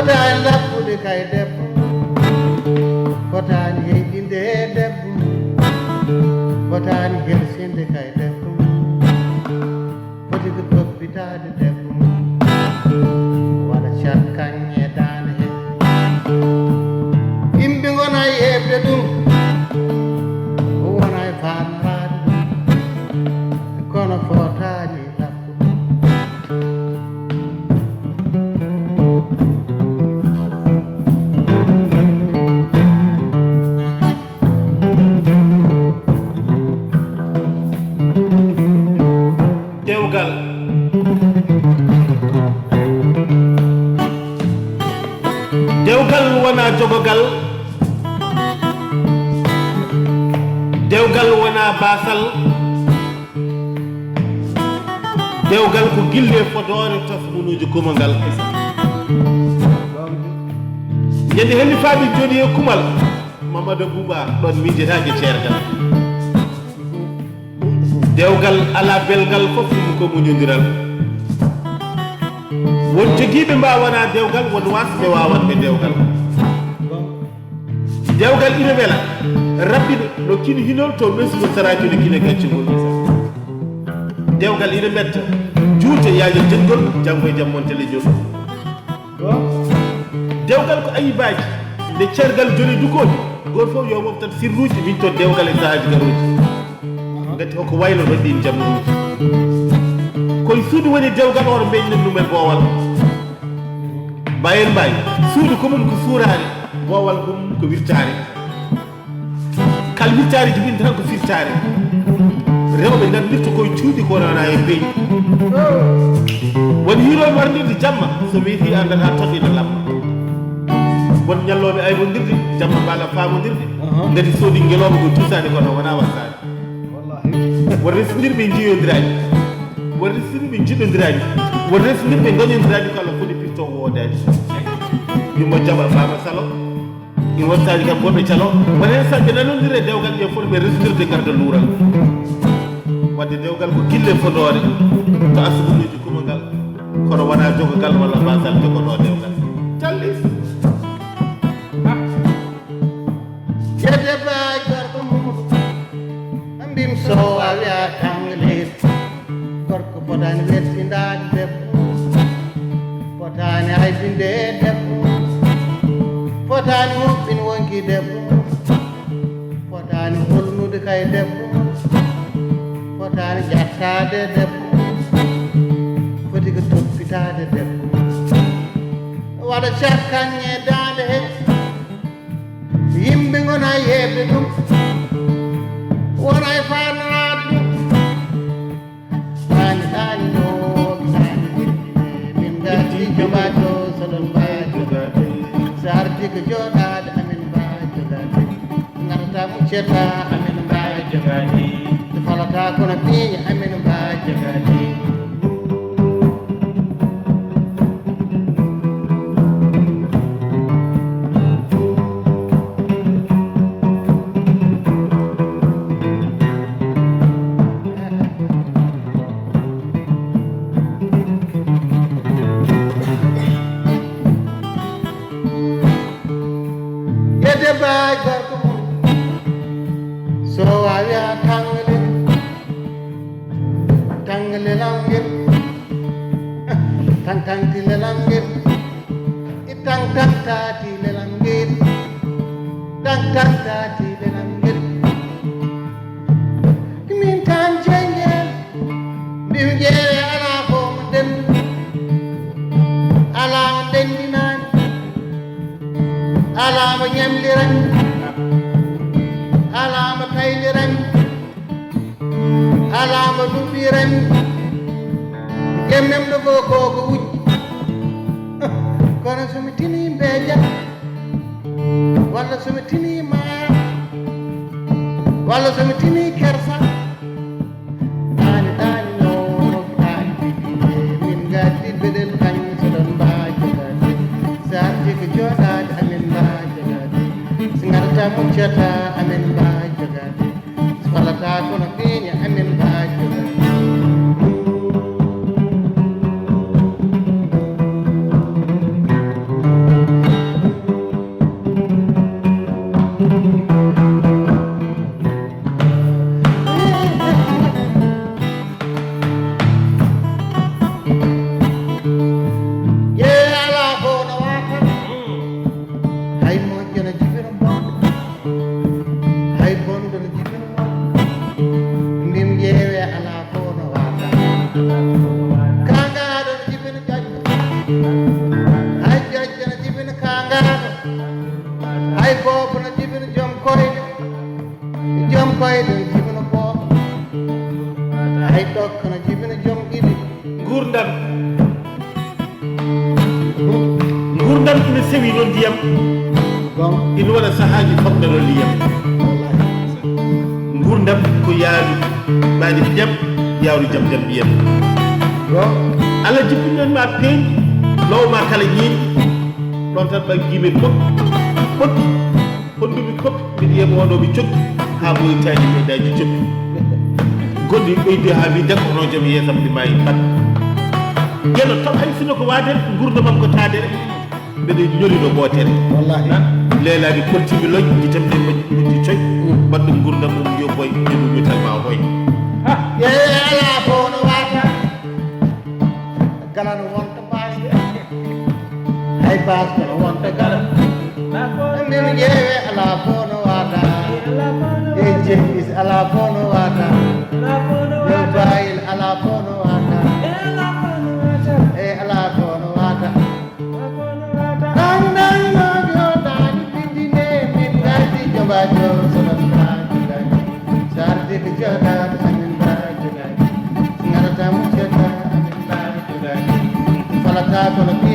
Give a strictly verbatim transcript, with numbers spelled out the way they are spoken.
Fotaani lappude kay debbo, fotaani heyɗinde e debbo, fotaani helsinde kay debbo, foti ko toppitaade debbo, waɗa cakkaŋŋe e daande he. Yimɓe ngona yeeɓde ɗum, wona e faandaade ɗum, kono fotaani lappude. Dewgal. Dewgal wona jogogal. Dewgal wona baasal. Dewgal ko gille fodoore tasmunuuji kumangal. Ñande heli faaɓi joni e kumal, Mamadou Bouba ɗon miijetaake ceergal. Dewgal alaa belgal, fof ɗum ko muñondiral. Won jogiiɓe mbaawanaa dewgal, won waasɓe waawanɓe dewgal. Dewgal ina wela, raɓɓiɗo no kini hinol to ɓesngu saraaji no kine gaccungol. Dewgal ina metta, juute yaajo jengol, janngo e jam montele jol. Dewgal ko ayibaaji, nde cergal joli dukooji, gooto fof yo moftat sirruuji, min to dewgal e sahaaji garooji. Ngati hoko waylo ɗon ɗin jamuruuji. Koye suudu woni dewgal, oto mbeñnen ɗum e boowal. Mbayen mbayi, suudu ko mum ko suuraare, boowal ko mum ko wirtaare. Kal wirtaare jibinta tan ko firtaare. Rewɓe darnirta koye cuuɗi ko rana e beyi. Woni hiiro warnirde jamma, so weeti anndata toɗɗina lamma. Won ñallooɓe aybondirde, jamma mbaala faamondirde. Ngati soodi ngelooba ko tuusaade kono wona wasaade. Won resndirɓe njiyondiraani, won resndirɓe njiɗondiraani, won resndirɓe ngañondiraani ko Allah foti pirto woodaani. Yumma jaɓa faama salo. Ɗi wottaani kam goɗɗo calo. Won heen saɗɓe nanondire dewgal, ɓe foti ɓe resndirde garda luural. Wadde dewgal ko gille fodoore to asuluuji kumangal, kono wona jogogal walla basal jogoɗo dewgal. Callis. Jedde baay gorko mum, mbim so wawi a tanglir. Gorko fotaani wersindaade debbo, fotaani haybinde debbo, fotaani huɓɓin wonki debbo, fotaani holnude kay debbo, fotaani ƴattaade debbo, foti ko toppitaade debbo. Waɗa cakkan e daande he, yimɓe ngona yeeɓde ɗum, wona e faananaade ɗum. Ɗaani, ɗaani, no, ɗaani, min ngarti jogaade, so ɗon mbaawi jogaade. So arti ko jooɗaade, amin mbaawi jogaade. Ngarta mucceta, amin mbaawi jogaade. So falata kono piiña, amin mbaawi jogaade. Yedde baay gorko mum, so waawi a tangale, tangale lam ngel, tang tangti lelam ngel, i tang tang tati lelam ngel, tang tang tati lelam ngel. Min tan jeyngel, mbimi ƴeewe alaa ko mo ndendu, alaa mo ndendinaani, alaa mo ñamlirani, alaa mo taylirani, alaa mo luɓɓirani. Jemmem ɗo fof ko ko wujji. Kono so mi tini mbeeja, walla so mi tini maaya, walla so mi tini kersa, ɗaani, ɗaani, no, ɗaani, min ngaddi beɗel kañ, so ɗon mbaa jogaade. So arti ko jooɗaade, amin mbaa jogaade. So ngarta muccata, amin mbaa jogaade. So falata kono piiña, amin mbaa jogaade. Ngurdam ina sewi noon ndiyam. Ina waɗa sahaaji fotnde ɗo ndiyam. Ngurdam ko yahdu mbaadi jam, yahdu jam jam ndiyam. Ala jippinɗon ma peeñ, low ma kala ñeeñi. Ɗon tan ɓay gimen moƴƴi, moƴƴi. Hondumi koppi, mbiɗa yiya mo wonooɓe cokki, haa ɓoyitaaji meeɗaaji coppi. Goɗɗi ɓeydi haa mbi debbo hono joom yeesam ndi maayi mbat. Geno toɓ hay sino ko waadere, ngurdamam ko taadere. Mbeɗa ñoli no ɓootere. Wallahi. Leelaaɗi koltiimi loj, gitam ɗe mbaɗi coy. Mbaɗɗum ngurdam mum yo boy, ɓe ɗum wital ma hoy. Ye ala fof no waata. Galan wonta baasi. Hay baas kono wonta galan. Min ƴeewe ala fof no waata. E jembis ala fof no waata. Yo bayil ala fof no waata. E ala fof no waata. Andan no joɗani pindine min daji joba jo sodan daji daji. Sardi joɗani amin daji daji. Singarata mu joɗani amin daji daji. Falata kono ki